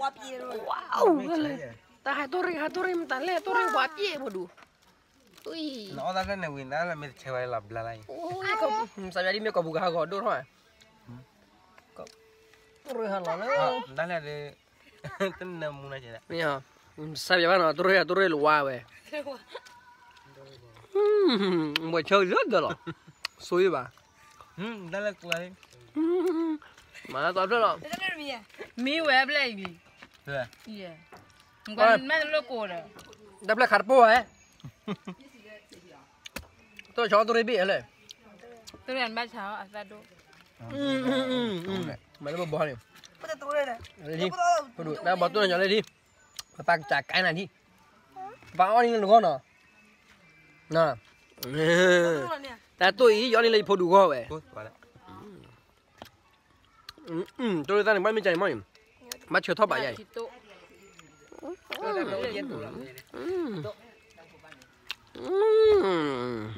ဝါပျဲၢ်, ဝါ, တၢ်ဟဲတိၢ်ရ့ၣ် ဟဲတိၢ်ရ့ၣ် မတၤလဲၣ် တိၢ်ရ့ၣ်ဝါပျဲၢ်ဖိဒူၣ်, အီၣ်သးလၢနဝံၤ နမ့ၢ်တဆဲးဝဲလီၤဘျါလၢ်အံၤ, စးယၤဒ်မ့ၢ်ကိာ်ပူၤကဟးဂီၤဒိၣ်ထီၣ်, တိၢ်ရ့ၣ်ဟးလီၤလၢ, တၢ်လၢဒ်, တနၢမူနၤကဲဒၣ်, မ့ၢ်, စးယၤဘၣ်နီၤ တိၢ်ရ့ၣ် တိၢ်ရ့ၣ်လၢဝါဝဲ, ဘၣ်ဆၢလၢဒၢးလီၤ, ဆိဘၣ်, တၢ်လၢ, တၢ်လၢ, မၤသီဖျၢၣ်လီၤ, မံဝဲဖျၢၣ်အံၤလံ, မ့ၢ်တလိၣ်ကိၢ်ဒီး, တၢ်ဖျၢၣ်ခးတပိၢ်ဝဲ, တိၢ်ဆီတိၢ်ရ့ဘ့ၣ်လဲၣ်, တိၢ်ရ့ဘၣ်ဆါအသၣ်ဒိၣ်, မၤလၢဘီဘီန့ၣ်, ဖိဒူၣ် နဘီတိၢ်နညီလၢဒ်, ပပၢ်ကစးကဲနၤဒ်, ပပၢ်အီၣ်န့ၢ်လၢနဂီၢ်နီၤ, တၢ်တိၢ်အံၤ ယအီၣ်န့ၢ်လၢယဖိဒူၣ်ဂီၢ်ဝဲ, တိၢ်ရ့သၣ်န့ၣ် ဘၣ်မ့ၢ်ကန့ၣ်မ့ၢ်န့ၣ်, ဘၣ်ဆၢထီၣ်ဘၣ်ယၤအံၤ,